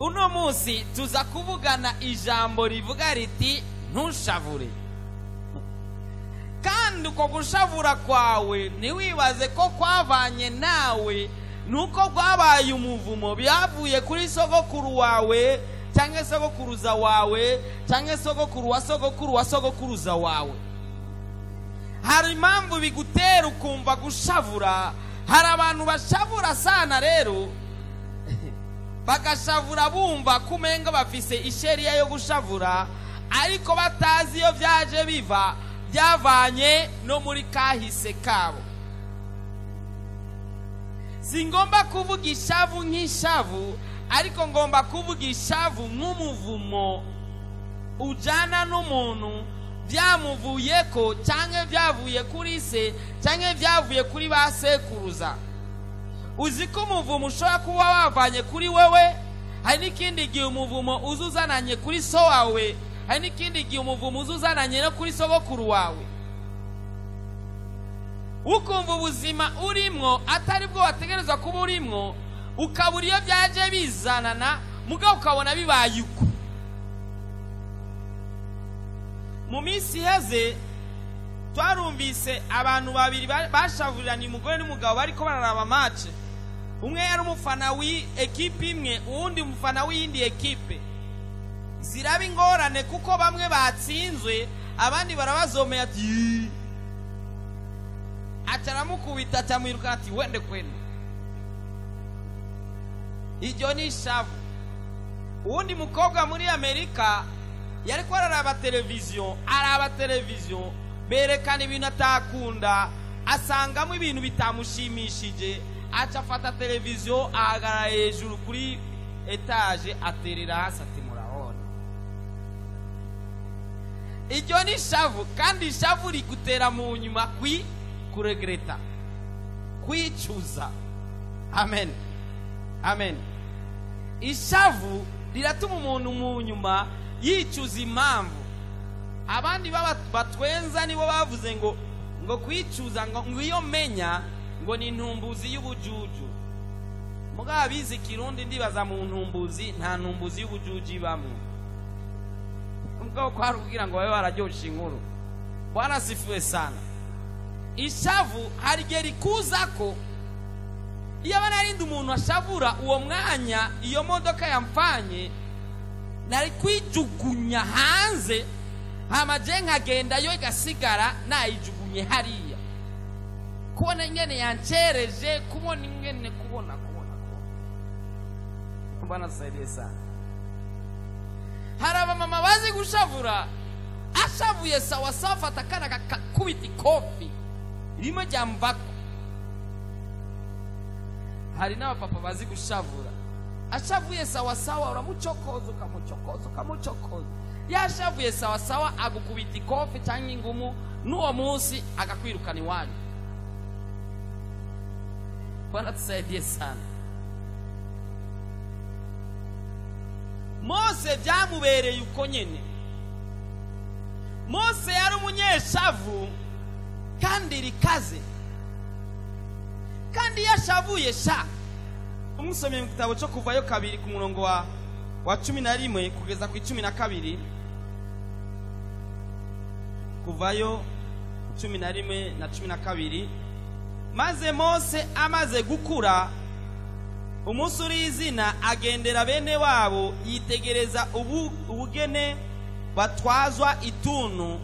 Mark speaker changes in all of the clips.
Speaker 1: Uno munsi tuza kuvugana ijambo rivuga riti ntushavure. Kandi uko gushavura kwawe ntiwibaze ko kwavanye nawe, nuko rwabaye umuvumo byavuye kuri sogokuru wawe cyangwa sogokuruza wawe cyangwa sogokuru wa sogokuru wa sogokuruza wawe. Hari impamvu bigutera ukumva gushavura. Hari abantu bashavura sana rero, bagashavura bumva kumenga bafise isheriya yo gushavura, ariko batazi iyo byaje biva, byavanye no muri kahise kabo. Singomba kuvuga ishavu nk'ishavu, ariko ngomba kuvuga ishavu nk'umuvumo ujana n'umuntu byamuvuyeko cyangwa byavuye kuri se cyangwa byavuye kuri ba sekuruza. Uzi ko umuvumo ushobora kuba wavanye kuri wewe, hari n'ikindi gihe umuvumo uzuzananye kuri so wawe, hari n'ikindi gihe umuvumo uzuzananye no kuri sogokuru wawe. Ukumva ubuzima urimwo atari bwo wategerezwa kuba urimwo, ukabura iyo byaje bizanana, mugabo ukabona bibaye uko. Mu minsi iheze twarumvise abantu babiri bashavuriranye, umugore n'umugabo bariko bararaba match. Umwe yari umufana w'ekipe imwe, uwundi umufana w'iyindi ekipe. Ziraba ingorane kuko bamwe batsinzwe, abandi barabazomeye ati acaramukubita acamwiruka ati wende kwenu. Iryo ni ishavu. Uwundi mukobwa muri Amerika yariko araraba televiziyo, araba televiziyo berekana ibintu atakunda, asangamo ibintu bitamushimishije, aca afata televiziyo ahagarara hejuru kuri etaje aterera hasi ati murabona. Iryo ni ishavu, kandi ishavu rigutera mu nyuma kuregreta, kwicuza. Amen, amen. Ishavu riratuma umuntu mu nyuma yicuza impamvu. Abandi batwenza nibo bavuze ngo kwicuza ngo iyo menya ngo ni ntumbuzi y'ubujuju. Mugabo abizi Kirundi ndibaza mu ntumbuzi nta ntumbuzi y'ubujuju ibamwe. Mugabo kwari kugira ngo babe bararyosha inkuru. Bwana sifiwe sana. Ishavu hari igihe rikuza ko iyo narindi umuntu ashavura uwo mwanya, iyo modoka yamfanye nari kwijugunya hanze, hama je nkagenda yo igasigara nayijugunye hariya. Kubona ingene yancereje, kubona ingene, kubona. Bwana tusaidie sana. Hari abamama bazi gushavura, ashavuye sawa sawa, afata akana kakubita ikofi rimwe ryamvako. Hari n'abapapa bazi gushavura, ashavuye sawa sawa uramucokoza ukamucokoza ukamucokoza, yashavuye sawa sawa agukubita ikofi cyangwa ingumu, n'uwo munsi akakwirukana iwanyu. Bwana tusaidie sana. Mose byamubereye uko nyene. Mose yari umunyeshavu kandi rikaze, kandi yashavuye sha. Umusomye mu gitabo cyo Kuvayo 2 ku murongo wa 11 kugeza ku 12. Kuvayo 11 na 12. Maze Mose amaze gukura, umunsi uri izina agendera bene wabo, yitegereza ubugene batwazwa ituntu,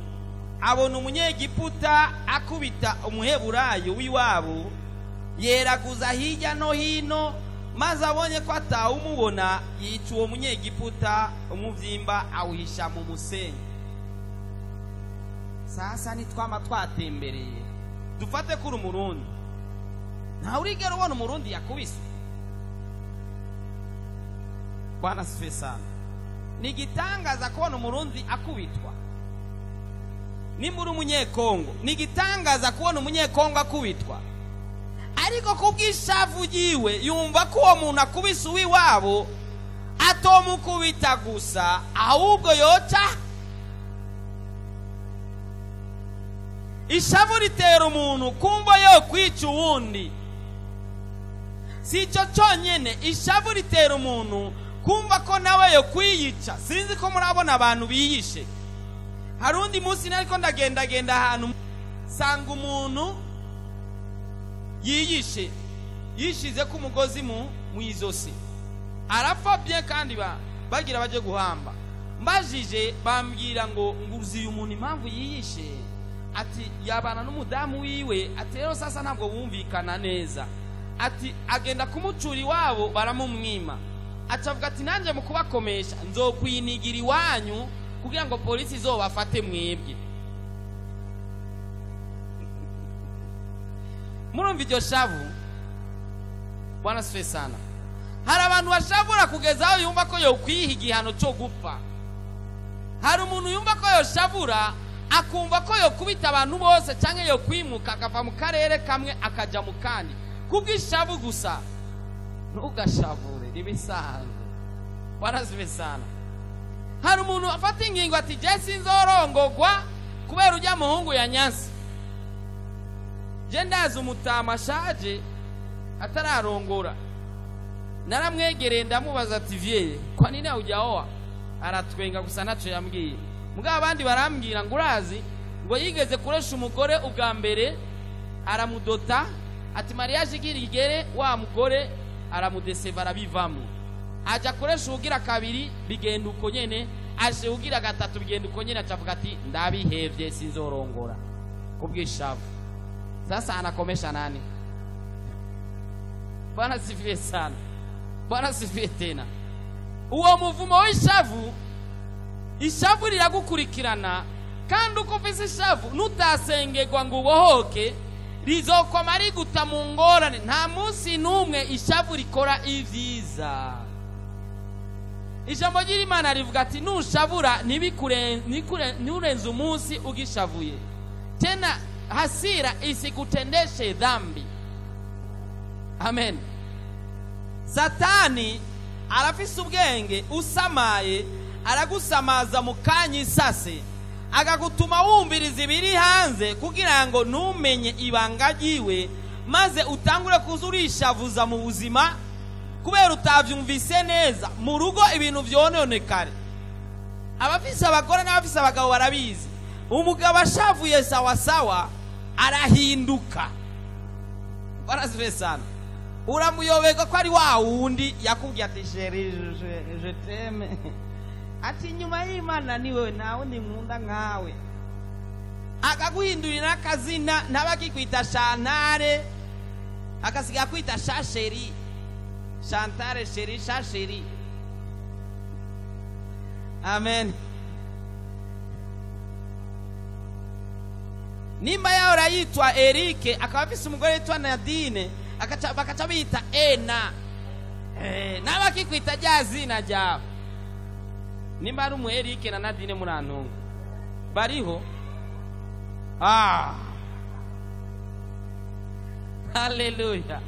Speaker 1: abona umunyegiputa akubita umuheburayo w'iwabo, yeraguza hirya no hino, maze abonye ko atawumubona, yica uwo munyegiputa, umuvyimba awuhisha mu musenyi. Sasa nitwama twatembereye, dufate kuri umurundi. Ntawe urigera ubona umurundi yakubiswe. Bwana sifiwe sana. Ni igitangaza kubona umurundi akubitwa. Nimba uri umunyekongo, ni igitangaza kubona umunyekongo akubitwa. Ariko kubw'ishavu ryiwe yumva ko uwo muntu akubise uw'iwabo, atomukubita gusa, ahubwo yoca. Ishavu ritera umuntu kumva yo kwica uwundi. Si icyo cyonyine, ishavu ritera umuntu Kumva ko nawe yo kwiyica. Sinzi ko murabona abantu biyishe. Hari undi munsi nariko ndagendagenda ahantu sanga umuntu yiyishe, yishize ku mugozi mu izosi, arapfa bien, kandi bagira baje guhamba. Mbajije bambwira ngo nguzi uyu muntu impamvu yiyishe, ati yabana n'umudamu wiwe, ati rero sasa ntabwo bumvikana neza, ati agenda kumucura iwabo baramumwima, acavuga ati nanjye mu kubakomesha nzokwinigira iwanyu kugira ngo polisi izobafate mwebwe. Murumva iryo shavu? Bwana asifiwe sana. Hari abantu bashavura kugeza aho yumva ko yokwiha igihano cyo gupfa. Hari umuntu yumva ko yoshavura akumva ko yokubita abantu bose, cyangwa yokwimuka akava mu karere kamwe akaja mu kandi kubw'ishavu gusa. Ntugashavure, nibisanzwe. Bwana asifiwe sana. Hari umuntu afata ingingo ati je sinzorongogwa kubera ujya muhungu ya nyansi. Je ndazi umutama ashaje atararongora, naramwegereye ndamubaza ati vieux, kwa nini haujaoa? Aratwenga gusa, ntacyo yambwiye. Mugabo abandi barambwira ngo urazi ngo yigeze kuresha umugore ubwa mbere aramudota, ati mariage igira igere wa mugore aramudeseva arabivamo, aja kuresha ugira kabiri bigenda uko nyene, aje ugira gatatu bigenda uko nyene, acavuga ati ndabihevye sinzorongora kubwishavu. Sasa anakomesha nani? Bwana sifiwe sana. Bwana sifiwe tena. Uwo muvumo w'ishavu, ishavu riragukurikirana, kandi uko ufise ishavu nutasengerwa ngo ubohoke, rizokoma riguta mu ngorane. Nta munsi n'umwe ishavu rikora ibyiza. Ijambo ry'Imana rivuga ati nushavura nturenze umunsi ugishavuye, tena hasira isikutendeshe dhambi. Amen. Satani arafise ubwenge, usamaye aragusamaza mu kanya isase, akagutuma wumviriza ibiri hanze kugira ngo ntumenye ibanga ryiwe, maze utangure kuza urishavuza mu buzima kubera utavyumvise neza. Mu rugo ibintu vyononekare. Abafise abagore n'abafise abagabo barabizi, umugabo ashavuye sawasawa arahinduka. Barazive sana. Uramuyoberwa ko ari wa wundi yakubwiye ati chéri, je t'aime, ati nyuma y'Imana ni wewe, nta wundi nkunda nkawe, akaguhindurira n'akazina, ntabakikwita Shantare, akasiga kwita Shasheri, Shantare chérie, Shasheri. Amen. Nimba yahora yitwa Erike akaba afise umugore yitwa Nadine, bakaca bita Ena, nabakikwita rya zina ryawe. Nimba ari umu Erike na Nadine murantunga bariho. Haleluya.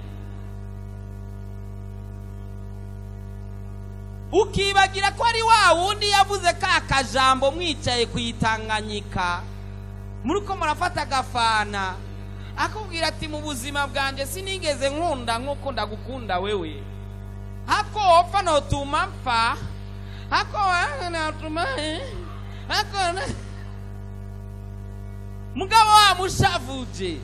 Speaker 1: Ukibagira ko ari wa wundi yavuze ka kajambo mwicaye kuyitanganyika muriko murafata agafana, akubwira ati mu buzima bwanjye sinigeze nkunda nk'uko ndagukunda wewe, hako wopfa notuma mpfa, hako notuma hako mugabo wamushavuje.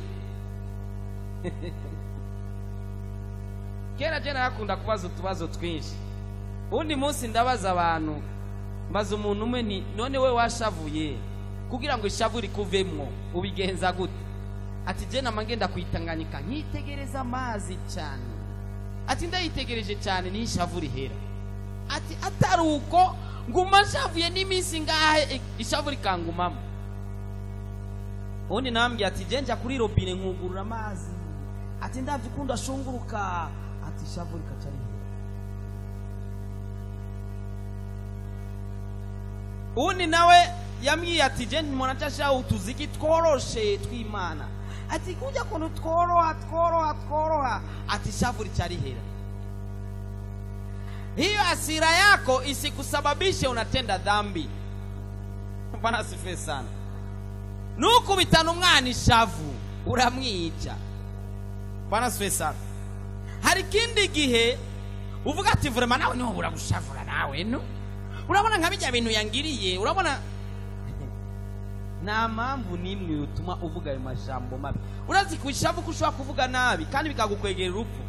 Speaker 1: Kera je narakunda kubaza utubazo twinshi. Undi munsi ndabaza abantu, mbaza umuntu umwe nti none we washavuye kugira ngo ishavu rikuvemwo ubigenza gute? Ati je nama ngenda kwitanganyika nkitegereza amazi cyane, ati ndayitegereje cyane ni ishavu rihera, ati atari uko nguma nshavuye n'iminsi ngahe ishavu rikangumamo. Undi nambwiye ati je nja kuri robine nkugurura amazi, ati ndavyukunda ashunguruka, ati ishavu rikaca rihera. Undi nawe yambwiye ati je mwana utuziki tworoshe tw'Imana, ati kujya kuntu tworoha tworoha tworoha, ati ishavu rica rihera. Hiyo hasira yako isikusababishe unatenda dhambi. Bwana asifiwe sana. Nukubitana umwana ishavu uramwica. Bwana asifiwe sana. Hari kindi gihe Uvuga ati vraiment nawe niho buragushavura nawe no. Urabona nka bijya bintu yangiriye, urabona nta mpamvu n'imwe yutuma uvuga ayo majambo mabi. Urazi ku ishavu ko ushobora kuvuga nabi kandi bikagukwegera urupfu.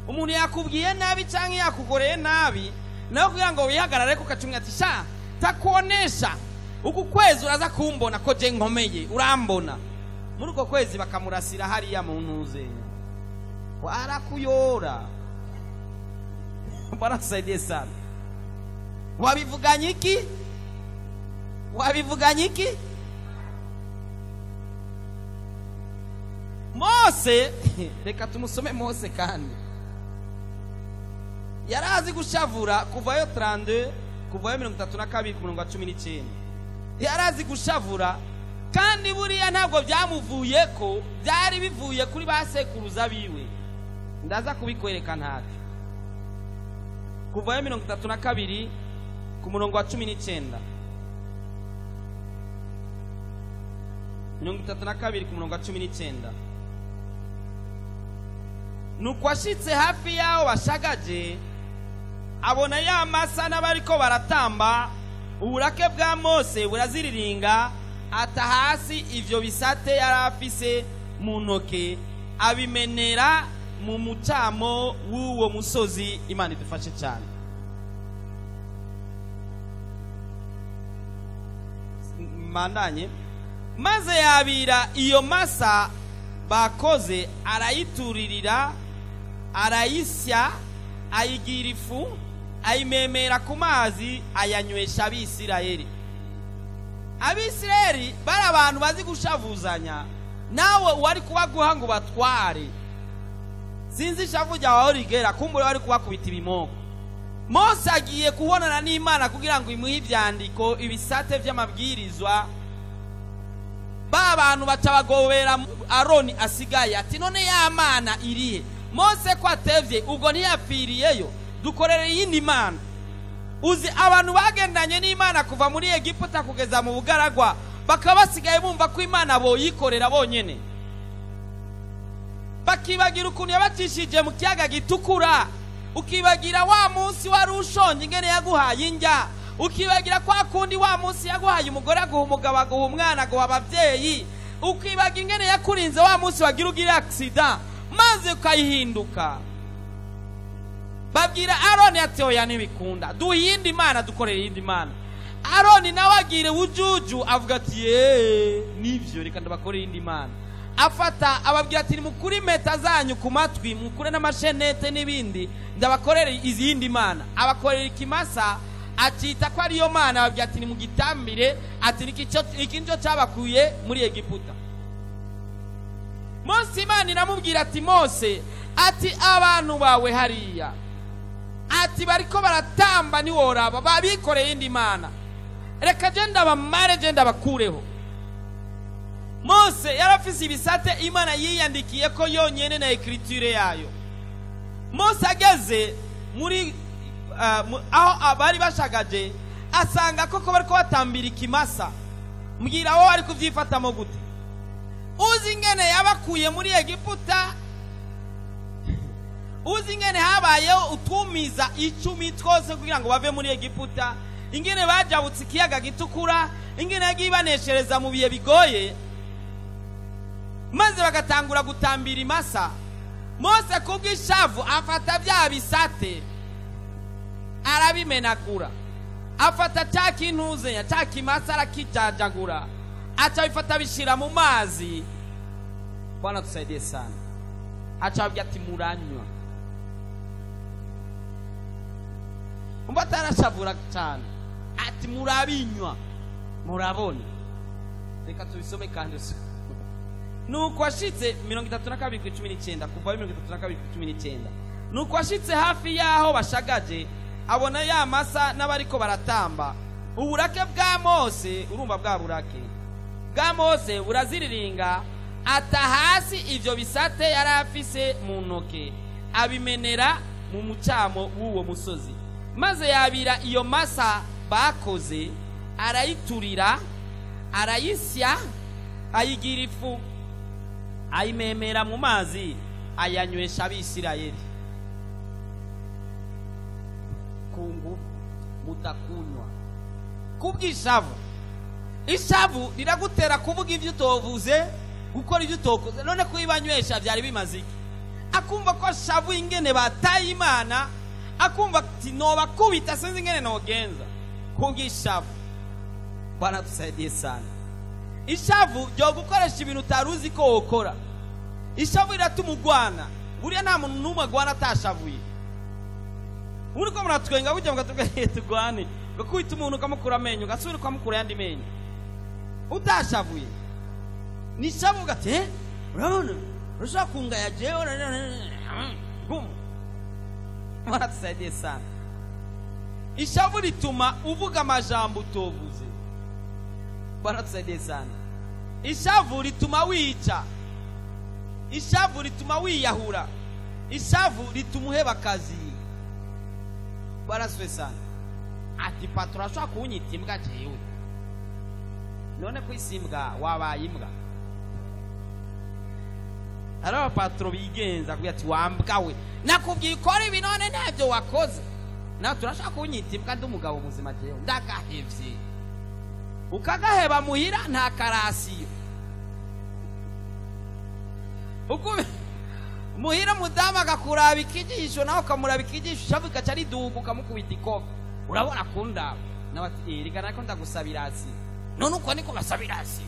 Speaker 1: Umuntu yakubwiye nabi cyangwa yakugoreye nabi, nawe kugira ngo wihagarare ko ukacumwa ati sha takuonesha uku kwezi uraza kumbona ko je nkomeye, urambona. Muri uko kwezi bakamurasira hariya mu ntuzenya, warakuyora. Bwana tusaidie sana. Wabivuganye iki? Wabivuganye iki? Mose, reka tumusome Mose. Kandi yarazi gushavura. Kuvayo 32, kuvayo 32 ku murongo wa 19. Yarazi gushavura, kandi buriya ntabwo byamuvuye ko byari bivuye kuri ba sekuruza biwe. Ndaza kubikwereka ntacyo. Kuvayo 32 ku murongo wa 19, 32 ku murongo wa 19. Nuko ashitse hafi y'aho bashagaje, abona ya masa n'abariko baratamba, uburake bwa Mose buraziriringa, ata hasi ivyo bisate yari afise mu ntoke, abimenera mu mucamo w'uwo musozi. Imana idufashe cyane. Mandanye. Maze yabira iyo masa bakoze, arayituririra, arayisya, ayigira ifu, ayimemera ku mazi, ayanywesha Abisirayeli. Abisirayeli bari abantu bazi gushavuzanya. Nawe wari kubaguha ngo batware, sinzi ishavu ryawe aho rigera, kumbura wari kubakubita ibimoko. Mose agiye kubonana n'Imana kugira ngo imuhe ibyandiko, ibisate by'amabwirizwa. Ba bantu baca bagobera Aroni asigaye, ati none ya Mana irihe? Mose ko atevye, ubwo ntiyapfiriyeyo? Dukorere iyindi mana. Uzi abantu bagendanye n'Imana kuva muri Egiputa kugeza mu bugaragwa, bakaba basigaye bumva ko Imana boyikorera bonyene, bakibagira ukuntu yabacishije mu kiyaga gitukura, ukibagira wa munsi wari ushonje ingene yaguhaye indya, ukibagira kwa kundi wa munsi yaguhaye umugore, aguha umugabo, aguha umwana, aguha ababyeyi, ukibagira ingene yakurinze wa munsi wagira ugira accident, maze ukayihinduka. Babwira Aroni ati oya, ntibikunda, duha iyindi mana, dukorera iyindi mana. Aroni nawe agire ujuju, avuga ati yeee, nibyo, reka ndabakorera iyindi mana. Afata ababwira ati nimukure impeta zanyu ku matwi, mukure n'amashenete n'ibindi, ndabakorere izindi mana. Abakorera ikimasa, akita ko ariyo mana. Ababwira ati nimugitambire, ati iki nicyo cyabakuye muri Egiputa. Mose, Imana iramubwira ati Mose, ati abantu bawe hariya, ati bariko baratamba, ntiworaba babikoreye indi mana, reka je ndabamare, je ndabakureho. Mose yarafise ibisate Imana yiyandikiye ko yonyene na écriture yayo. Mose ageze muri aho abari bashagaje, asanga koko bariko batambira ikimasa. Mbwira, wowe ari kuvyifatamo gute? Uzi ingene yabakuye muri Egiputa, uzi ingene habayeho utumiza 10 twose kugira ngo bave muri Egiputa, ingene bajabutse ikiyaga gitukura, ingene yagiye ibaneshereza mu bihe bigoye, maze bagatangura gutambira imasa. Mose kubw'ishavu afata bya bisate arabimenagura, afata cya kintuzenya, cya kimasa, arakijajagura, aca bifata bishira mu mazi. Bwana tusaidie sana. Aca ababwira ati muranywa. Umva, atarashavura cyane, ati murabinywa murabona. Reka tubisome kandi. Nuko ashitse, 32 ku 19, kuva 32 ku 19. Nuko ashitse hafi y'aho bashagaje, abona ya masa n'abariko baratamba, uburake bwa Mose, urumva bwa burake bwa Mose buraziriringa, ata hasi ivyo bisate yari afise mu ntoke, abimenera mu mucamo w'uwo musozi. Maze yabira iyo masa bakoze, arayiturira, arayisya, ayigira ifu, ayimemera mu mazi, ayanywesha Abisirayeli. Mutakunywa. Kubw'ishavu. Ishavu riragutera kuvuga ibyo utovuze, gukora ibyo utokoze. None kuyibanywesha byari bimaze iki? Akumva ko ashavu ingene bataye Imana, akumva ati nobakubita sinzi ingene nogenza. Kubw'ishavu. Bwana tusaidie sana. Ishavu ryo gukoresha ibintu utaruzi ko wokora. Ishavu riratuma ugwana. Buriya nta muntu n'umwe agwana atashavuye. Muri ko muratwenga burya mukatubwira tugwane, ugakubita umuntu ukamukura amenyo, ugasubira ukamukura ayandi menyo. Utashavuye. Ni ishavu ugati, urabona? Urashaka kungaya jewe gumu. Bwana tusaidie sana. Ishavu rituma uvuga amajambo utovuze. Bwana tusaidie sana. Ishavu rituma wica. Ishavu rituma wiyahura. Ishavu rituma uheba akazi. Bwana tusaidie sana. Ati patro ashaka kunyita imbwa jewe. None kwisimbwa wabaye imbwa. Hari abapatro bigenza kugira ati wambwa we, nakubwiye ukora ibi none ntabyo wakoze. Nawe turashaka kunyita imbwa ndi umugabo muzima jewe, ndagahevye. Ukagaheba muhira nta karasiyo. Muhira mudamu akakuraba ikijisho nawe ukamuraba ikijisho, ishavu igaca riduga ukamukubita ikofi. Urabona kundaba. Nawe ati reka nako ndagusaba irasiyo. None uko niko basaba irasiyo.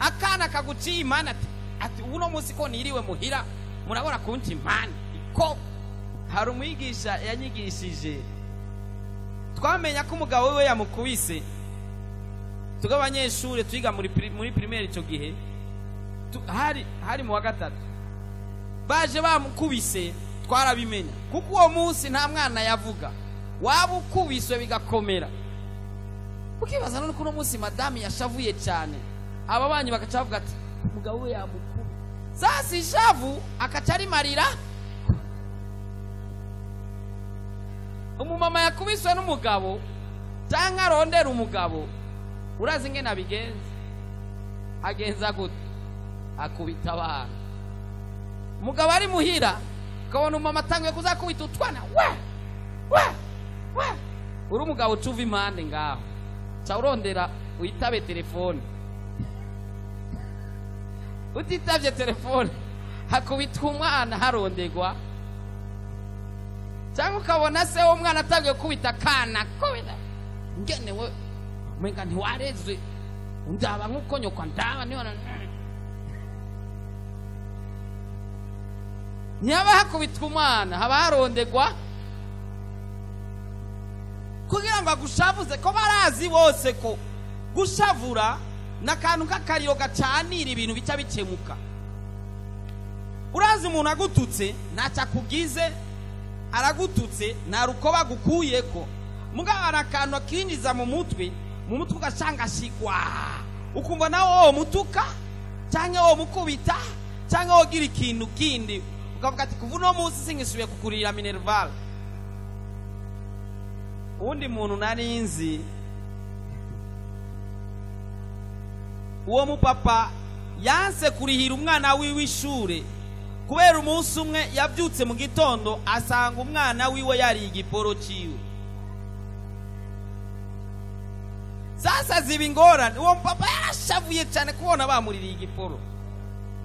Speaker 1: Akana kaguciye imana ati uno munsi ko niriwe muhira murabona kunca imana ikofi. Hari umwigisha yanyigishije, twamenya ko umugabo we yamukubise. Tuga abanyeshuri twiga muri primaire icyo gihe, hari mu wa gatatu, baje bamukubise twarabimenya, kuko uwo munsi nta mwana yavuga, waba ukubiswe bigakomera. Ukibaza none ko uno munsi madame yashavuye cyane, aba banyu bakaca bavuga ati umugabo we yamukubise. Sasa ishavu akaca arimarira. Umumama yakubiswe n'umugabo cyangwa arondera umugabo, urazi ingene abigenza? Agenza gute? Akubita abana. Umugabo ari muhira ukabona umumama atanguye kuzakubita utwana, we we we. Uri umugabo ucuva impande ngaho, ca urondera witabe telefone. Utitavye telefone hakubitwa umwana harondegwa. Cyangwa ukabona se w'umwana atangiye kubita akana, kubita ngene we umenga ntiwarezwe, ndaba nk'uko nyoko ndaba niyo. Ntihaba hakubitwa umwana, haba harondegwa kugira ngo agushavuze, ko barazi bose ko gushavura n'akantu k'akariro gacanira ibintu bica bikemuka. Urazi umuntu agututse ntacyo akubwize, aragututse nta rukoba gukuyeko, mugabo hari akantu akinjiza mu mutwe, mu mutwe ugashangashigwa, ukumva nawe wowe mutuka cyangwa wowe mukubita cyangwa wowe ugira ikintu kindi, ukavuga ati kuva uno munsi sinkisubiye kukurira minerval. Uwundi muntu nari nzi, uwo mupapa yanse kurihira umwana wiwe ishure kubera umunsi umwe yabyutse mu gitondo asanga umwana wiwe yari igiporo ciwe. Sasa ziba ingorane, uwo mupapa yarashavuye cyane kubona bamuririye igiporo.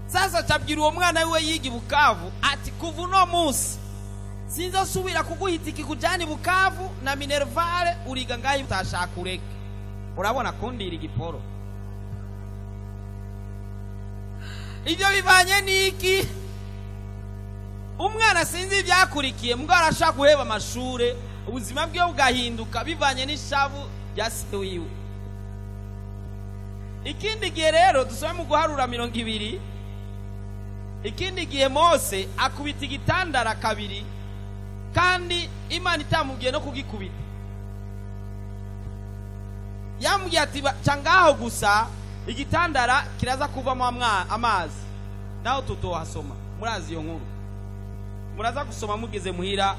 Speaker 1: Sasa acabwira uwo mwana wiwe yiga Bukavu ati kuva uno munsi sinzosubira kuguhita ikikujyana i Bukavu na minervale, uriga ngaho utashaka ureke. Urabona kundira igiporo. Ibyo bivanye n'iki? Umwana sinzi ibyakurikiye, mugabo arashaka guheba amashure, ubuzima bwe bugahinduka bivanye n'ishavu rya se wiwe. Ikindi gihe rero dusome mu guharura 20, ikindi gihe Mose akubita igitandara kabiri, kandi Imana itamubwiye no kugikubita. Yamubwiye ati ca ngaho gusa igitandara kiraza kuvamo amazi. Naho tutohasoma, murazi iyo nkuru, muraza gusoma mugeze muhira.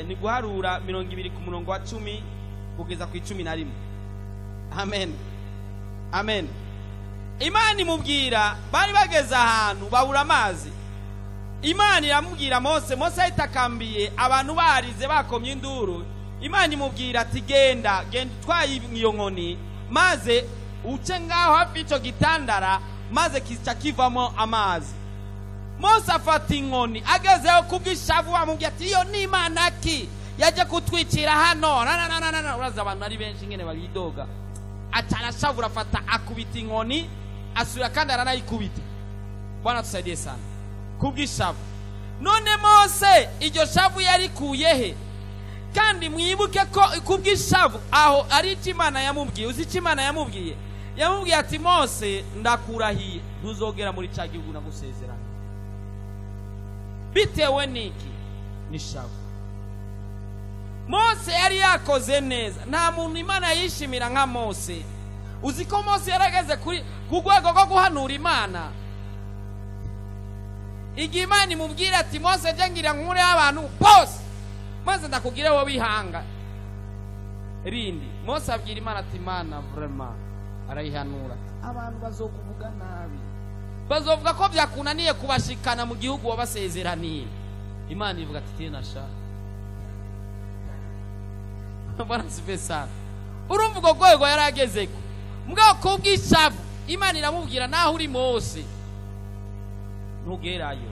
Speaker 1: Ni guharura 20 ku murongo wa 10 kugeza ku 11. Amen, amen. Imana imubwira, bari bageze ahantu babura amazi. Imana iramubwira Mose. Mose yahitakambiye abantu barize bakomye induru. Imana imubwira ati genda genda utwaye iyo nkoni, maze uce ngaho hafi y'icyo gitandara, maze kica kivamo amazi. Mose afata inkoni agezeho kubw'ishavu bamubwira ati iyo ni imana ki yaje kutwicira hano? Na uraza abantu ari benshi ngene babidoga. Aca arashavura, afata akubita inkoni, asubira kandi aranayikubita. Bwana tusaidie sana. Kubw'ishavu. None Mose iryo shavu yarikuye he? Kandi mwibuke ko kubw'ishavu aho ari icyo Imana yamubwiye. Uzi icyo Imana yamubwiye? Yamubwiye ati Mose, ndakurahiye ntuzogera muri cya gihugu nagusezeranye. Bitewe n'iki? N'ishavu. Mose yari yakoze neza, nta muntu Imana yishimira nka Mose. Uzi ko Mose yarageze kuri ku rwego rwo guhanura Imana. Igihe Imana imubwira ati Mose jya ngira nkure y'abantu bose, maze ndakubwire wowe wihanga rindi. Mose abwira Imana ati Imana vraiment, arayihanura, abantu bazokuvuga nabi, bazovuga ko byakunaniye kubashikana mu gihugu wabasezeraniye. Imana ivuga ati tena sha. Bwana sife sana. Urumva ubwo rwego yaragezeko. Mugabo kubw'ishavu Imana iramubwira naho uri Mose ntugerayo.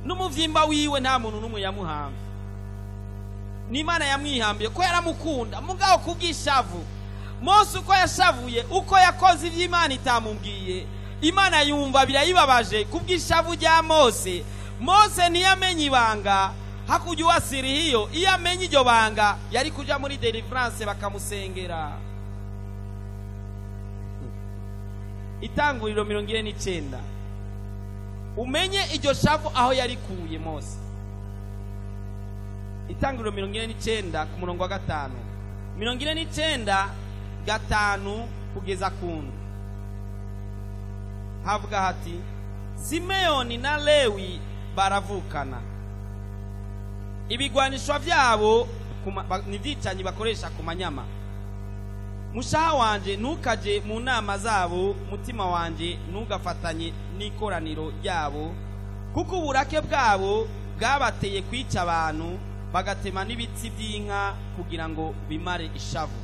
Speaker 1: N'umuvyimba wiwe nta muntu n'umwe yamuhamvye, n'Imana yamwihambiye ko yaramukunda. Mugabo kubw'ishavu Mose uko yashavuye, uko yakoze ivy'Imana itamubwiye, Imana yumva birayibabaje kubw'ishavu rya Mose. Mose ntiyamenye ibanga. Hakurya uwasiri hiyo, iyo amenye iryo banga yari kuja muri deliverance bakamusengera. Itanguriro 49. Umenye iryo shavu aho yarikuye Mose. Itanguriro 49 ku murongo wa 5. 49 5 kugeza ku. Havuga hati Simeoni na Lewi baravukana. Ibigwanishwa vyabo ni bakoresha ku manyama. Mushaha wanje ntukaje mu nama zabo, mutima wanje ntugafatanye n'ikoraniro ryabo, kuko uburake bwabo bwabateye kwica abantu, bagatema n'ibitsi by'inka kugira ngo bimare ishavu.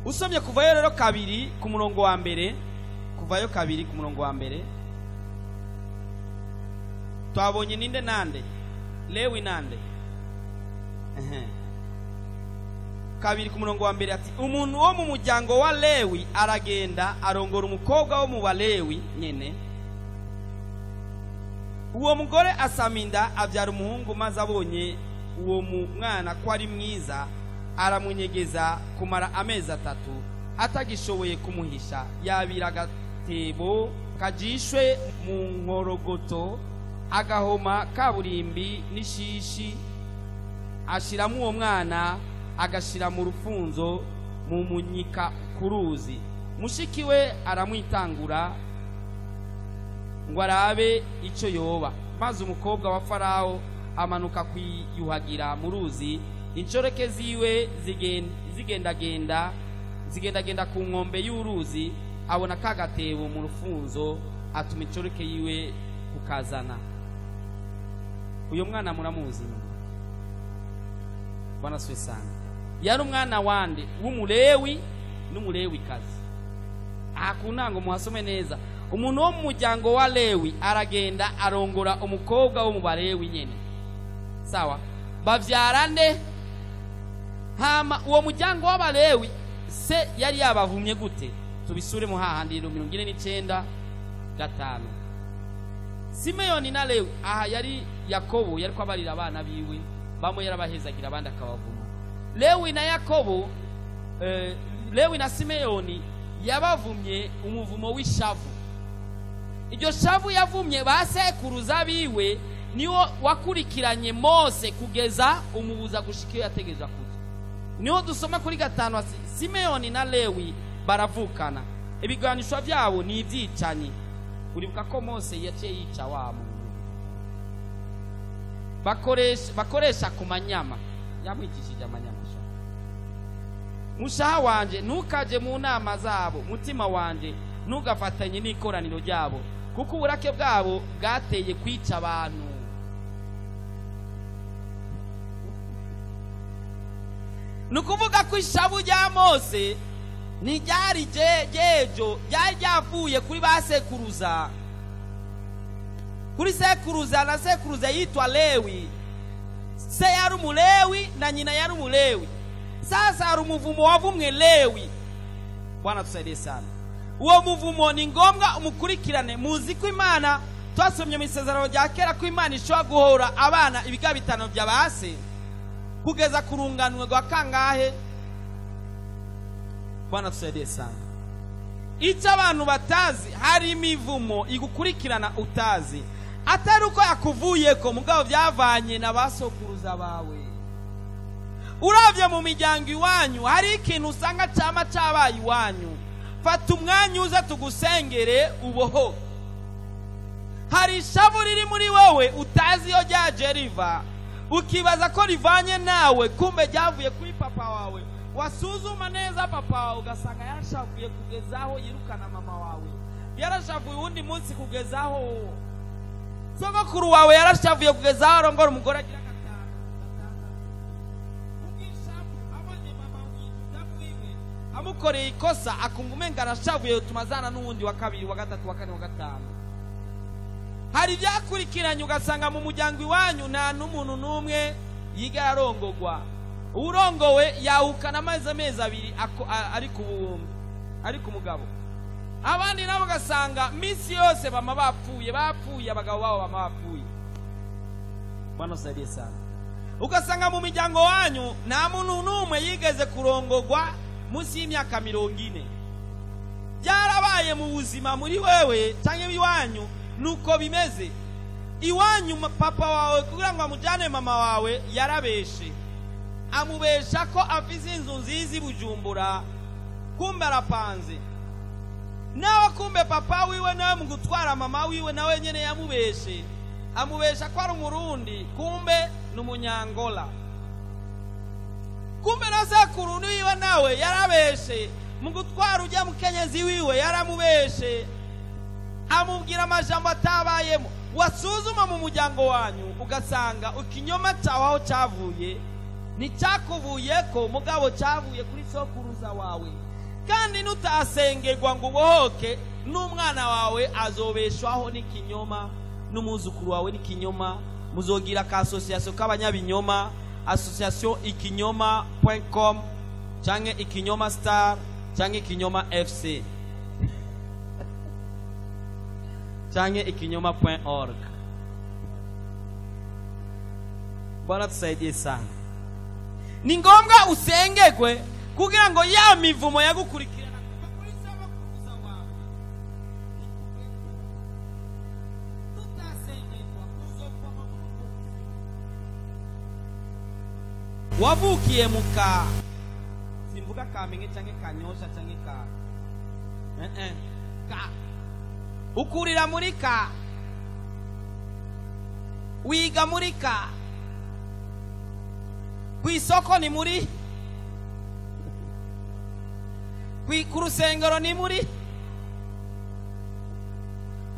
Speaker 1: Usomye kuvayo rero 2 ku murongo wa mbere, kuvayo 2 ku murongo wa mbere, twabonye ninde nande? Lewi nande? 2 ku murongo wa mbere ati umuntu wo mu muryango wa Lewi aragenda arongora umukobwa wo mu Balewi nyene. Uwo mugore asaminda abyara umuhungu, maze abonye uwo mwana ko ari mwiza aramunyegeza kumara amezi 3 atagishoboye kumuhisha. Yabira agatebo kajishwe mu nkorogoto, agahoma kaburimbi n'ishishi, ashiramo uwo mwana agashira mu rufunzo mu munyika kuruzi. Mushiki we aramwitangura ngo arabe icyo yoba, maze umukobwa wa Farao amanuka kwiyuhagira mu ruzi. Inshoreke ziwe zigendagenda ku nkombe y'uruzi, abona kagatebo mu rufunzo, atuma inshoreke yiwe kukazana. Uyo mwana muramuzi? Bwana siwe sana. Yari umwana wande w'umulewi n'umulewikazi. Aha ku ntango muhasome neza. Umuntu wo mu muryango wa Lewi aragenda arongora umukobwa wo mu Balewi nyene. Sawa? Bavyara nde? Hama uwo muryango w'Abalewi se yari yabavumye gute? Tubisure mu hahandi 49 5. Simeoni na Lewi, aha yari Yakobo yari kwabarira abana biwe, bamwe yarabahezagira abandi akabavuma. Lewi na Yakobo, Lewi na Simeoni yabavumye umuvumo w'ishavu. Iryo shavu yavumye basekuruza biwe niwo wakurikiranye Mose kugeza umubuza gushika iyo yategezwa kuja. Niho dusoma kuri 5 Simeoni na Lewi baravukana, ibiganishwa byabo ni ibyicanyi. Uribuka ko Mose yaciye yica wa muntu bakoresha ku manyama, yamwicishije amanyama. Mushaha wanje ntukaje mu nama zabo, mutima wanje ntugafatanye n'ikoraniro ryabo, Kuko uburake bwabo bwateye kwica abantu. Ni ukuvuga ko ishavu rya Mose ntiryari ryejo, ryari ryavuye kuri ba sekuruza, kuri sekuruza na sekuruza yitwa Lewi. Se yari umulewi na nyina yari umulewi. Sasa hari umuvumo wavumwe Lewi. Bwana tusaidie sana. Uwo muvumo ni ngombwa umukurikirane. Muzi ko Imana, twasomye mu isezerano rya kera ko Imana ishobora guhora abana ibiga bitanu bya base kugeza ku runganwe rwa kangahe? Bwana tusaidie sana. Icyo abantu batazi, hari imivumo igukurikirana utazi, atari uko yakuvuyeko, mugabo byavanye na basokuruza bawe. Uravye mu miryango iwanyu hari ikintu usanga cyama cyabaye iwanyu. Fata umwanya uze tugusengere uboho. Hari ishavu riri muri wowe utazi iyo ryaje riva, ukibaza ko rivanye nawe, kumbe ryavuye kuri papa wawe. Wasuzuma neza papa wawe ugasanga yarashavuye kugeza aho yirukana mama wawe, yarashavuye uwundi munsi kugeza aho sogokuru wawe yarashavuye kugeza aho arongora umugore agira gatanu gatandatu. Ubwishavu abonye mama wiwe amukoreye ikosa akumva umenga arashavuye, bituma azana n'uwundi wa kabiri, wa gatatu, wa kane, wa gatanu. Hari ibyakurikiranye ugasanga mu muryango iwanyu nta n'umuntu n'umwe yiga arongogwa. Urongowe yahukana amezi abiri ari ku bubumbe, ari ku mugabo. Abandi nabo ugasanga minsi yose bama bapfuye, bapfuye, abagabo babo bama bapfuye. Bwana usaidie sana. Ugasanga mu miryango wanyu nta muntu n'umwe yigeze kurongogwa munsi y'imyaka 40. Byarabaye mu buzima muri wewe cyangwa iwanyu, nuko bimeze. Iwanyu papa wawe kugira ngo amujyane mama wawe yarabeshe, amubesha ko afise inzu nziza i Bujumbura, kumbe arapanze. Nawe kumbe papa wiwe nawe mu gutwara mama wiwe nawe nyene yamubeshe, amubesha ko ari umurundi, kumbe ni umunyangola. Kumbe na sekuru wiwe nawe yarabeshe, mu gutwara ujya mukenyezi wiwe yaramubeshe, amubwira amajambo atabayemo. Wasuzuma mu muryango wanyu ugasanga ikinyoma cyawe aho cyavuye nticyakuvuyeko, mugabo cyavuye kuri sokuruza wawe. Kandi nutasengerwa ngo ubohoke, n'umwana wawe azobeshwaho n'ikinyoma, n'umwuzukuru wawe n'ikinyoma. Muzogira ka association k'abanyabinyoma, association ikinyoma.com canke ikinyoma star canke ikinyoma fc canke ikinyoma.org. Bwana tusaidie sana. Ni ngombwa usengegwe kugira ngo ya mivumo yagukurikirana kuva kuri sogokuruza wawe tutasengerwa uzopfa. Wavukiye muka, simvuga Kamenge canke Kanyosha canke ka ka, ukurira muri ka, wiga muri ka, kw'isoko ni muri, ku rusengero ni muri,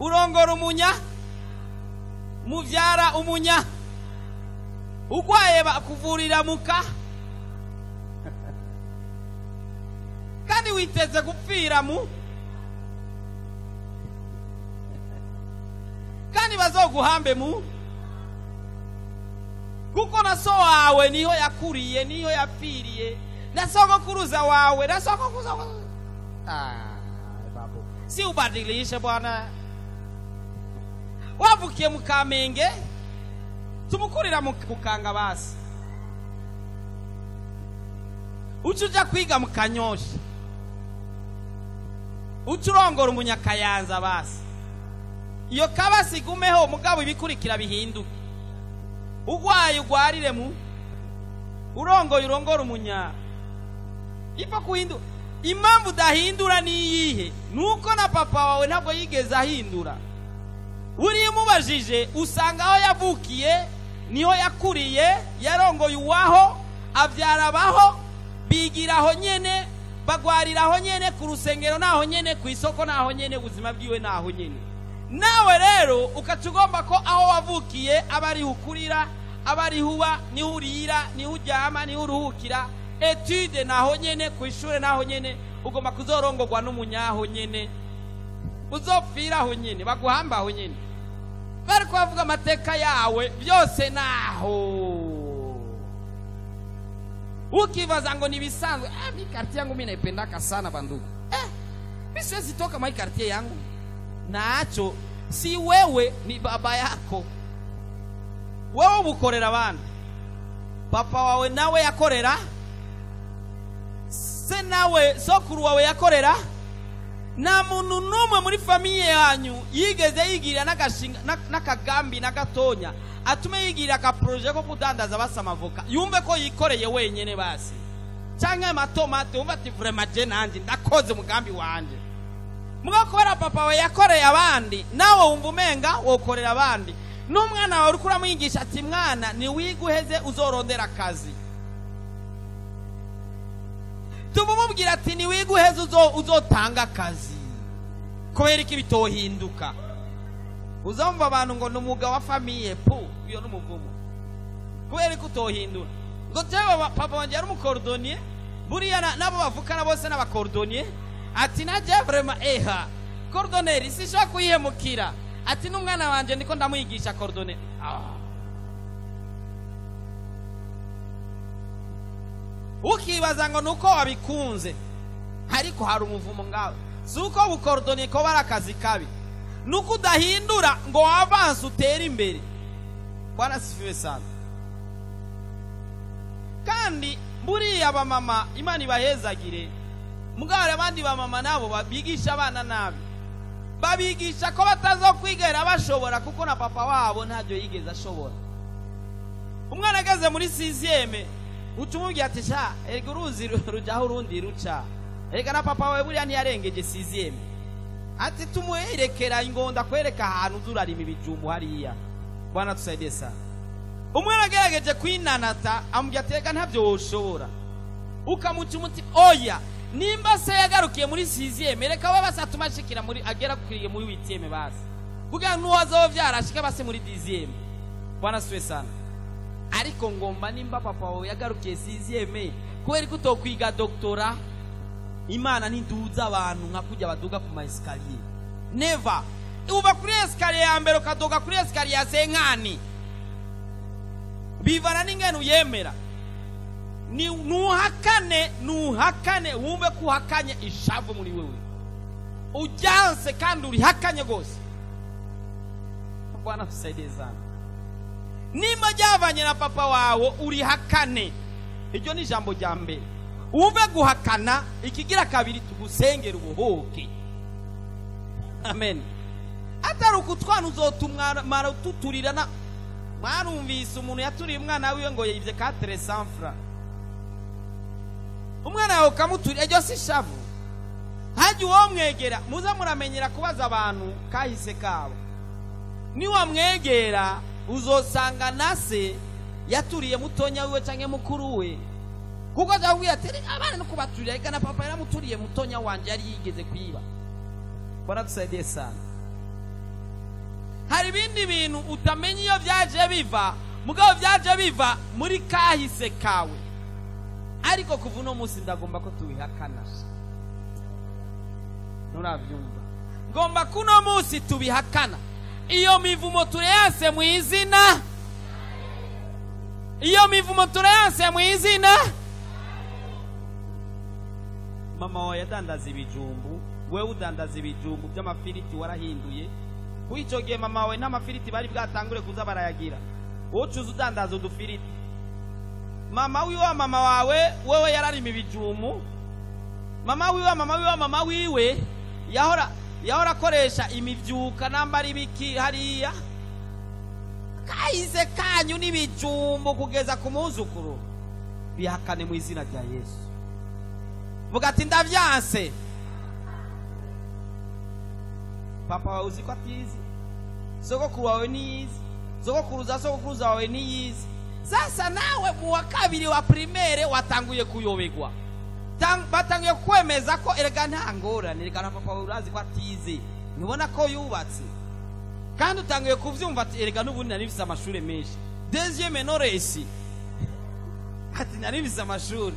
Speaker 1: urongora umunya, muvyara umunya, ugwaye bakuvurira muka, kandi witeze gupfira mu, kandi bazoguhambe mu, kuko na so wawe niho yakuriye, niho yapfiriye, na sogokuruza wawe, na sogokuruza wawe. Babu, si ubadilishe bwana. Wavukiye mu Kamenge, tumukurira mu Kanga basi, uca uja kwiga mu Kanyosha, uca urongora umunyakayanza basi. Iyo kabasi igumeho, mugabo ibikurikira bihinduke. Ugwaye ugwarire mu, urongoye urongora umunya. Ipfa kuhindura. Impamvu udahindura ni iyihe? Nuko na papa wawe ntabwo yigeze ahindura. Buriya umubajije usanga aho yavukiye niho yakuriye, yarongoye uwaho, abyara abaho, bigira aho nyene, bagwarira aho nyene, ku rusengero naho nyene, ku isoko naho nyene, ubuzima bwiwe naho nyene. Nawe rero ukaca ugomba ko aho wavukiye aba ariho ukurira, aba ariho uba, niho urira, niho uryama, niho uruhukira. Étude naho nyene, ku ishure naho nyene, ugomba kuzorongorwa n'umunyaho nyene, uzopfira aho nyene, baguhamba aho nyene, bariko bavuga amateka yawe byose naho. Ukibaza ngo nibisanzwe. Ah, mi quartier yangu mimi naipendaka sana bandugu. Mi siwezi toka mwa quartier yangu. Nacho si wewe, ni baba yako. Wewe ubukorera abandi, papa wawe nawe yakorera se, nawe sokuru wawe yakorera. Nta muntu n'umwe muri famille yanyu yigeze yigirira n'agashinga n'akagambi na gatonya atume yigirira akaprojet ko kudandaza basa amavoka, yumve ko yikoreye wenyene basi, canke amatomate, wumve ati vraiment je nanje ndakoze umugambi wanje. Mugabo kubera papa we yakoreye abandi, nawe wumva umenga wokorera abandi. N'umwana wawe uriko uramwigisha ati mwana, niwiga uheze uzorondera akazi, tumumubwira ati niwiga uheze uzotanga akazi. Kubera iki bitohinduka? Uzumva abantu ngo ni umwuga wa famille. Pu, iyo ni umuvumo. Kubera ko utohindura ngo jewe papa wanje yari umucordonnier, buriya nabo bavukana bose n'abacordonnier, ati na je vraiment eha cordonnerie sishobora kuyihemukira, ati n'umwana wanje ndiko ndamwigisha cordonnerie. Ah. Ukibaza ngo nuko wabikunze, ariko hari umuvumo ngawe. Si uko bucordonnier ko bari akazi kabi, nuko udahindura ngo wavance utere imbere. Bwana sifiwe sana. Kandi buriya abamama, Imana ibahezagire, mugabo hari abandi bamama nabo bigisha abana nabi, babigisha ko batazokwigera bashobora kuko na papa wabo ntabyo yigeze ashobora. Umwana ageze muri sixième, uca umubwira ati sha, erega uruzi rujyaho urundi ruca, erega na papa wawe buriya ntiyarengeje sixième, ati tumuherekera ingonda kwereka ahantu uza urarima ibijumbu hariya. Bwana tusaidie sana. Umwana agerageje kwinanata, amubwira ati reka ntabyo woshobora, ukamuca umutima. Oya, nimba se yagarukiye muri sixième, reka we basi atuma ashikira muri, agera kuriye muri huitième basi, kugira ngo n'uwazovyara ashike basi muri dixième. Bwana siwe sana. Ariko ngomba nimba papa wawe yagarukiye sixième, kubera ko utokwiga doctorat? Imana ntiduza abantu nka kujya baduga ku ma escalier. Never. Uva kuri escalier ya mbere ukaduga kuri escalier ya cinquante, bivana n'ingene uyemera. Ni nuhakane, nuhakane, wumve ko uhakanye ishavu muri wewe, ujyanse kandi urihakanye rwose. Bwana tusaidie sana. Nimba ryavanye na papa wawe, urihakane. Iryo ni ijambo rya mbere, wumve guhakana. Ikigira kabiri, tugusengera ubuhuke. Amen. Atari ukutwana uzotumara ututurira na mwarumvise umuntu yaturiye umwana wiwe ngo yivye 400 francs. Umwana wawe ukamuturira, iryo si ishavu? Hajya uwo mwegera, muza muramenyera kubaza abantu kahise kabo. Niwamwegera uzosanga na se yaturiye mutonya wiwe canke mukuru we, kuko azakubwira ati abana no kubaturira, reka na papa yaramuturiye mutonya wanje yari yigeze kwiba. Bwana tusaidie sana. Hari ibindi bintu utamenya iyo byaje biva, mugabo byaje biva muri kahise kawe. Ariko kuva uno munsi ndagomba ko tubihakana. Nurabyumva? Ngomba kuno munsi tubihakana. Iyo mivumo tureyase mu izina, iyo mivumo tureyase mu izina. Mama wawe yadandaza ibijumbu, wewe udandaza ibijumbu by'amafiriti. Warahinduye. Kuri icyo gihe mama wawe n'amafiriti bari bwatangure kuza barayagira, wowe ucuza udandaza udufiriti. Mama wiwe wa mama wawe wewe yararima ibijumu. Mama wiwe wa mama wiwe wa mama wiwe yahora akoresha imivyuka nambara ibiki hariya. Kahise kanyu n'ibijumbu kugeza ku muzukuru, bihakane mu izina rya Yesu. Vuga ati ndavyanse. Papa wawe uzi ko atizi, sogokuru wawe niyizi, sogokuruza sogokuruza wawe niyizi. Sasa nawe mu wa kabiri wa primaire watanguye kuyobegwa. Batanguye kwemeza ko erega nta ngorane, erega na papa wawe urazi ko atize, ntubona ko yubatse. Kandi utangiye kuvyumva ati erega n'ubundi nari mfise amashuri menshi. Deuxième non réussi. Ati nari mfise amashuri.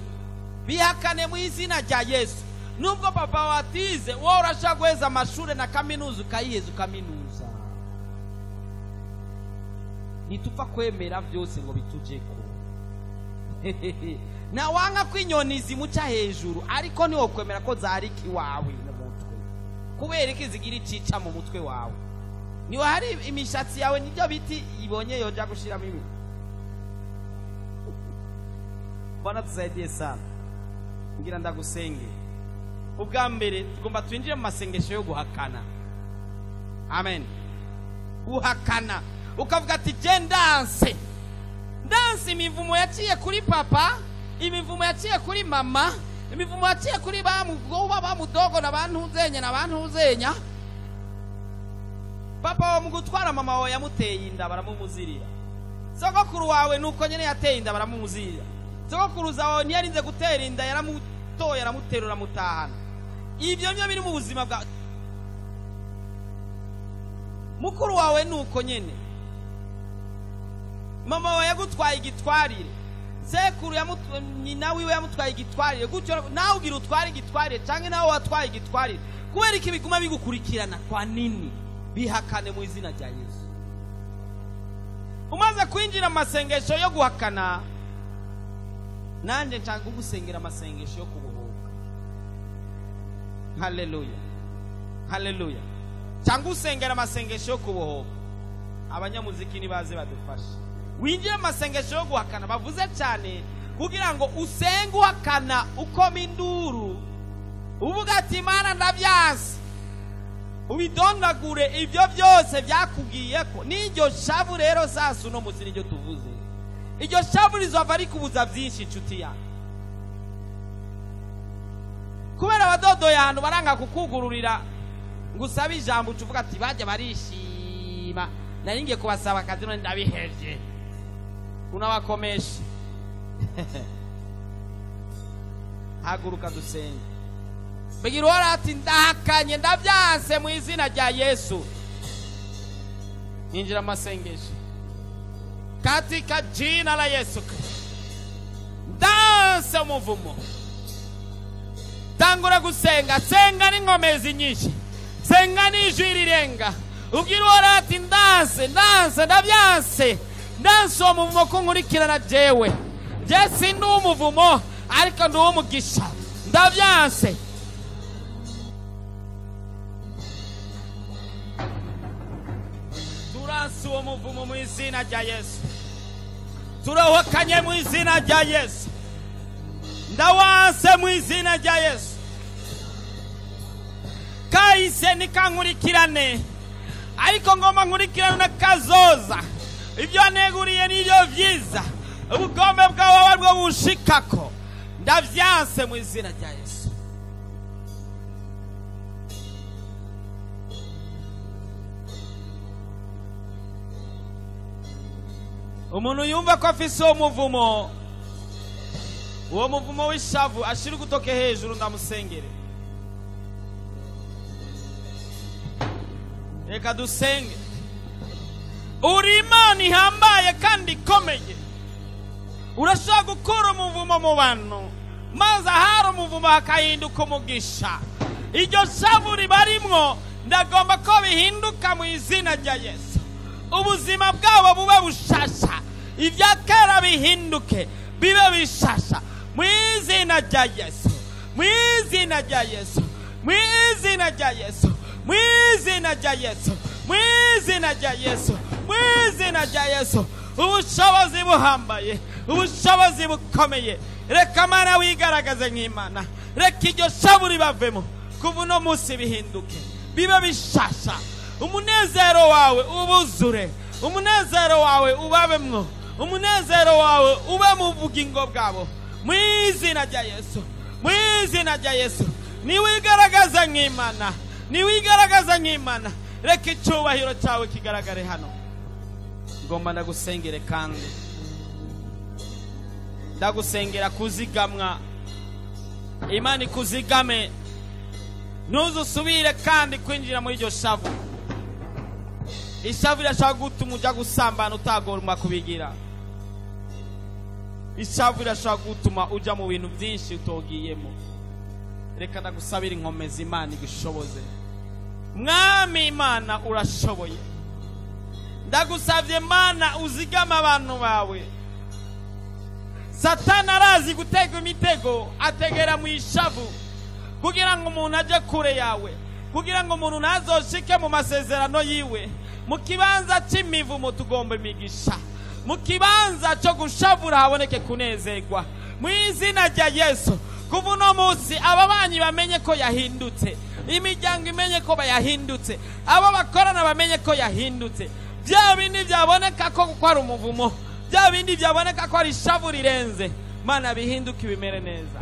Speaker 1: Bihakane mu izina rya Yesu. Nubwo papa watize, wowe urashaka guheza amashuri na kaminuza ukayiheza ukaminuza. Ntitupfa kwemera byose ngo bitujeko. Na wanga ko inyoni zimuca hejuru, ariko ntiwokwemera ko zarika iwawe mu mutwe. Kubera iki zigira icica mu mutwe wawe? Niba hari imishatsi yawe nibyo biti ibonye yoja gushiramo ibi. Bwana tusaidie sana. Ngira ndagusenge. Ubwa mbere tugomba twinjire mu masengesho yo guhakana. Amen. Guhakana. Ukavuga ati je ndanse. Ndanse imivumo yaciye kuri papa, imivumo yaciye kuri mama, imivumo yaciye kuri bamugoba bamudogo na bantuzenya na bantuzenya. Papa wa mugutwara mama wawe yamuteye inda baramumuzirira. Sogokuru wawe nuko nyene yateye inda baramumuzirira. Sogokuruza wawe ntiyarinze gutera inda yaramutoye aramuterura mutahana. Ibyo nibyo biri mu buzima bwa mukuru wawe nuko nyene. Mama wawe yagutwaye igitwarire. Sekuru nyina wiwe yamutwaye igitwarire. Gutyo nawe ugira utware igitwarire canke nawe watwaye igitwarire. Kubera iki biguma bigukurikirana kwa nini? Bihakane mu izina rya Yesu. Umaze kwinjira amasengesho yo guhakana, nanje nshaka gusengera amasengesho yo kubohoka. Haleluya. Haleluya. Cyangwa usengera amasengesho yo kubohoka. Abanyamuziki nibaze badufashe. Winjire amasengesho yo guhakana bavuze cyane kugira ngo usenge uhakana ukoma induru. Uvuga ati Imana ndavyanse. Ubidondagure ibyo byose byakubwiye ko n'iryo shavu rero sasa uno munsi niryo tuvuze. Iryo shavu rizova rikubuza byinshi inshuti yanjye. Kubera abadodo yantu baranga kukugururira ngo usabe ijambo ucuvuga ati bajya barishima nari ngiye kubasaba akazi none ndabihevye. Unabakomesha. Haguruka dusenge. Bigira uwari ati ndahakanye ndabyanse mu izina rya Yesu. Ninjira amasengesho. Katika jina la Yesu Kristo. Ndanse umuvumo. Tangura gusenga, senga n'inkomezi nyinshi. Senga n'ijwi rirenga. Ubwira uwari ati ndanse, ndanse, ndabyanse. Ndanse uwo muvumo ko nkurikirana jewe. Je sindi uw'umuvumo ariko ndi uw'umugisha. Ndabyanse. Turanse uwo muvumo mu izina rya Yesu. Turawakanye mu izina rya Yesu. Ndawanse mu izina rya Yesu. Kahise nikankurikirane, ariko ngomba nkurikirane na kazoza. Ibyo neguriye nibyo vyiza. Ubugombe bwawe aribwo bushikako. Ndavyanse mu izina rya Yesu. Umuntu yumva ko afise uwo muvumo, uwo muvumo w'ishavu, ashira ugutoke hejuru ndamusengere. Reka dusenge. Uri Imana ihambaye kandi ikomeye. Urashobora gukura umuvumo mu bantu, maze ahari umuvumo hakahinduka umugisha. Iryo shavu ribarimwo ndagomba ko bihinduka mu izina rya Yesu. Ubuzima bwabo bube bushasha, ibya kera bihinduke bibe bishasha mu izina rya Yesu, mu izina rya Yesu, mu izina rya Yesu, mu izina rya Yesu, mu izina rya Yesu, mu izina rya Yesu. Ubushobozi buhambaye, ubushobozi bukomeye. Reka Mana wigaragaze nk'Imana. Reka iryo shavu ribavemo kuva uno munsi bihinduke bibe bishasha. Umunezero wawe ubuzure, umunezero wawe ubabemwo, umunezero wawe ube mu bugingo bwabo mu izina rya Yesu, mu izina rya Yesu. Niwigaragaza nk'Imana, niwigaragaza nk'Imana. Reka icyubahiro cyawe kigaragare hano. Ngomba ndagusengere kandi ndagusengera kuzigamwa. Imana ikuzigame, ntuzusubire kandi kwinjira muri iryo shavu. Ishavu rirashobora gutuma ujya gusambana utagomba kubigira. Ishavu rirashobora gutuma ujya mu bintu byinshi utogiyemo. Reka ndagusabira inkomezi, Imana igushoboze. Mwami Imana, urashoboye. Ndagusabye Mana, uzigama abantu bawe. Satani arazi gutega imitego, ategera mu ishavu kugira ngo umuntu ajye kure yawe, kugira ngo umuntu ntazoshike mu masezerano yiwe. Mu kibanza cy'imivumo tugomba imigisha, mu kibanza cyo gushavura haboneke kunezerwa. Mu izina rya Yesu, kuva uno munsi ababanyi bamenye ko yahindutse, imiryango imenye ko bayahindutse, abo bakorana bamenye ko yahindutse. Bya bindi byaboneka ko kuko ari umuvumo, bya bindi byaboneka ko ari ishavu rirenze, Mana, bihinduke bimere neza.